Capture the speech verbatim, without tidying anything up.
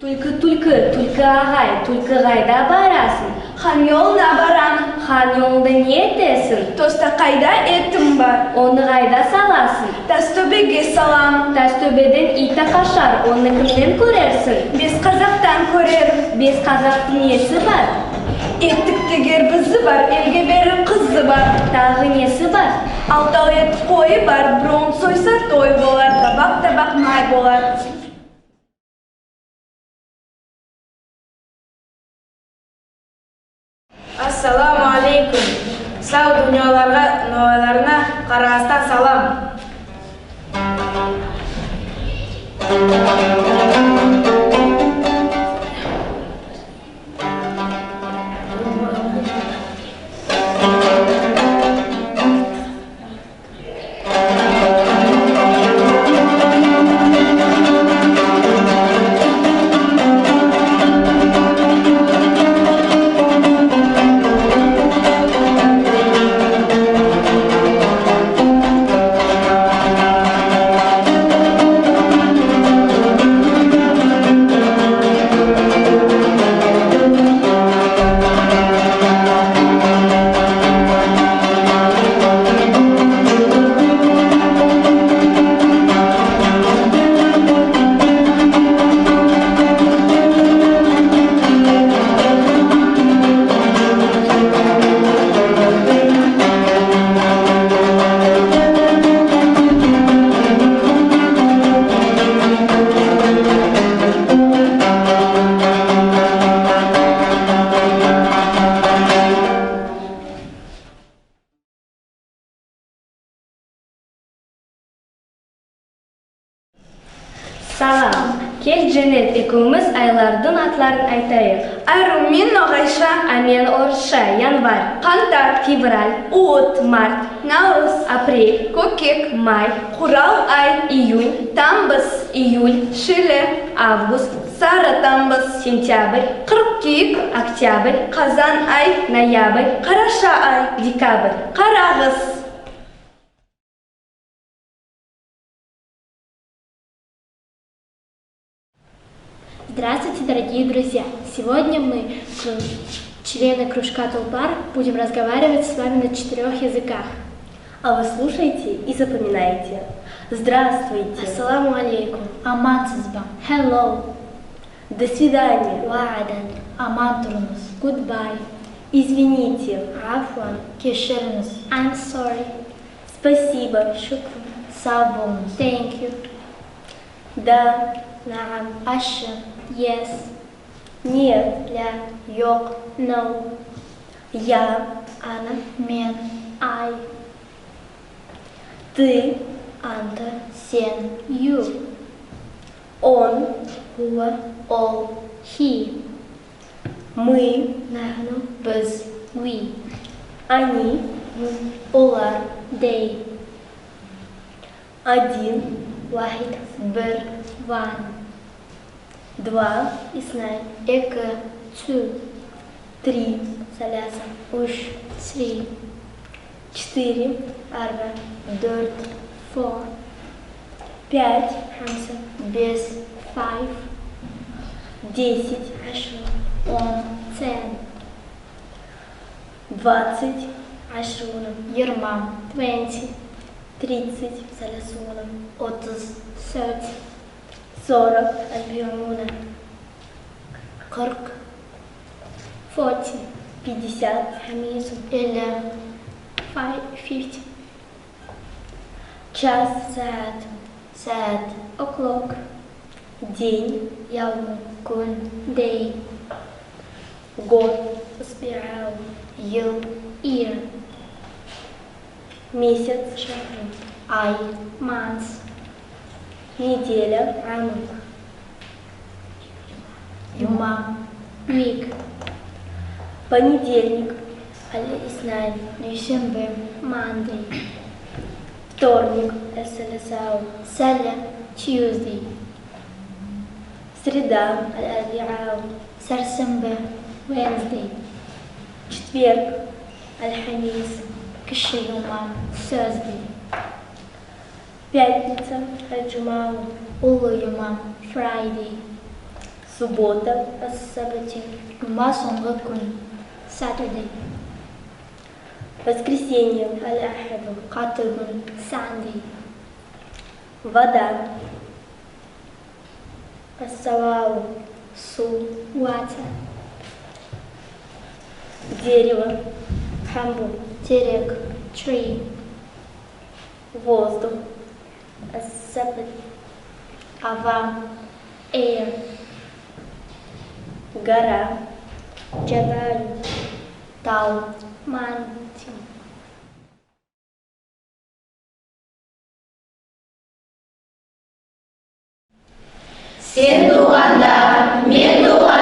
Тульки, тульки, тульки агай, тульки кайда барасынъ? Хан йолына бараман. Хан йолында не этесинъ? Тоста кайда этим бар? Оны кайда саласынъ? Тас тоьбеге саламан. Тас тоьбеден ит те кашар, оны кимнен коьрерсинъ? Бес казактан коьрермен. Бес казактынъ неси бар? Эттик тегер бизи бар, элге берер кызы бар. Тагы неси бар? Алтав эт койы бар, биревин сойса той болар, табак-табак май болар. Ассаламу алейкум. Сав дуныя ногайларынъа карагастан салам. Салам. Кел, Дженнет, экевимиз айлардынъ атларын айтайык. Ару, мен ногайша. А мен орысша: январь. Кантар. Февраль. Увыт. Март. Навыз. Апрель. Коькек. Май. Курал ай. Июнь. Тамбыз. Июль. Шиле. Август. Сары тамбыз. Сентябрь. Кыркуьек. Октябрь. Казан ай. Ноябрь. Караша ай. Декабрь. Карагыз. Здравствуйте, дорогие друзья! Сегодня мы, кру- члены кружка Тулпар, будем разговаривать с вами на четырех языках. А вы слушайте и запоминайте. Здравствуйте. Ассаламу алейкум. Амансызба? Hello. До свидания. Ва адат. Аман турынъыз. Goodbye. Извините. Афуан. Кеширинъиз. I'm sorry. Спасибо. Шуькир. Сав болынъыз. Thank you. Да. Наам. Аьше. Yes. Нет. Ля. Йок. No. Я. Ана. Мен. I. Ты. Анта. Сен. You. Он. Гува. Ол. He. Мы. Нахну. Биз. We. Они. Олар. They. Один. Вахид. Бир. One. Два. Иснайн. Эки. Two. Три. Саляса. Уьш. Three. Четыре. Арба. Доьрт. Four. Пять. Хамса. Бес. Five. Десять. Ашру. Он. Ten. Двадцать. Ашруна. Йырма. Twenty. Тридцать. Салясуна. Отыз. Thirty. Сорок. Арбиуна. Кырк. Forty. Пятьдесят. Хамисун. Элли. Five, fifty. Час. Саат. Саат. O'clock. День. Явму. Куьн. Day. Год. Исбуьгь. Йыл. Year. Месяц. Шахр. Ай. Month. Неделя. Ам. Юма. Week. Понедельник. Аль-Иснайн. Дуьйшенбе. Monday. Вторник. Аль-Салясау. Сали. Tuesday. Среда. Аль-Арбиау. Сарсенбе. Wednesday. Четверг. Аль-Хамис. Киши юма. Thursday. Пятница. Аль-Джумау. Уллы юма. Friday. Суббота, السبت. Юма сонъгы куьн, Saturday. Воскресенье, الأحد. Каты куьн, Sunday. Вода, السماء. Сув, water. Дерево, bamboo. Терек, tree. Воздух, الزبد. Ава, air. Гора, جبل. Тав, mountain. Сен тувганда мен тувган